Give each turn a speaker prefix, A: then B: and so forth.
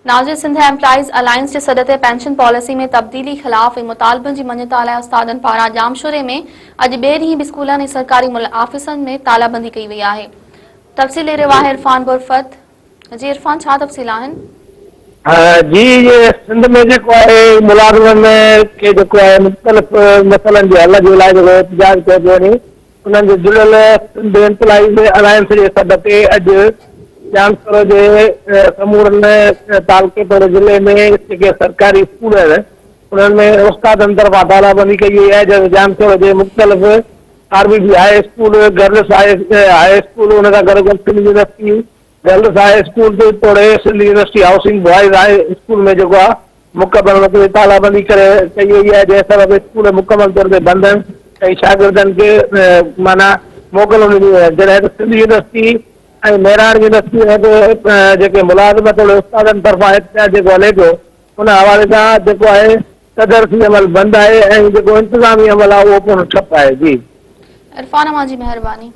A: ناظر Sindh employees alliance جي سڏ تي پينشن پاليسي ۾ تبديلي خلاف ۽ مطالبن جي مڃتا لاء استادن پاران ڄامشوري ۾ اڄ ٻئي ڏينهن به اسڪولن ۽ سرڪاري آفيسن ۾ تالا بندي ڪئي وئي آهي. تفصيل ڏئي رهيو آهي عرفان برفت. جي عرفان ڇا تفصيل آهن؟
B: جي سنڌ ۾ جيڪو آهي ملازمن کي جيڪو آهي مختلف مسئلن جي حل جي لاء جيڪو احتجاج ڪيو پيو وڃي انهن جي جڙيل سنڌ ايمپلائيز الائنس جي سڏ تي اڄ ڄامشورو جي سمورن تعلقي توڙي ضلعي ۾ جيڪي سرڪاري اسڪول آهن انهن ۾ استادن طرفان تالابندي ڪئي وئي آهي جنهن ۾ ڄامشورو جي مختلف R B B high school, girls high school ان سان گڏوگڏ Sindh university girls high school توڙي Sindh university housing boys high school ۾ جيڪو آهي مڪمل وقت تي تالا بندي ڪري ڪئي وئي آهي جنهن سبب اسڪول مڪمل طور تي بند آهن ۽ شاگردن کي معنيٰ موڪلون ڏنيون ويون آهن جڏهن ته سنڌ يونيورسٽي ۽ مهراڻ يونيورسٽي ۾ به جيڪي ملازم توڙي استادن طرفان احتجاج جيڪو هلي پيو ان حوالي سان جيڪو آهي تدرسي عمل بند آهي ۽ جيڪو انتظامي عمل آهي اهو پڻ ٺپ آهي جي.
A: عرفان اوهان جي مهرباني.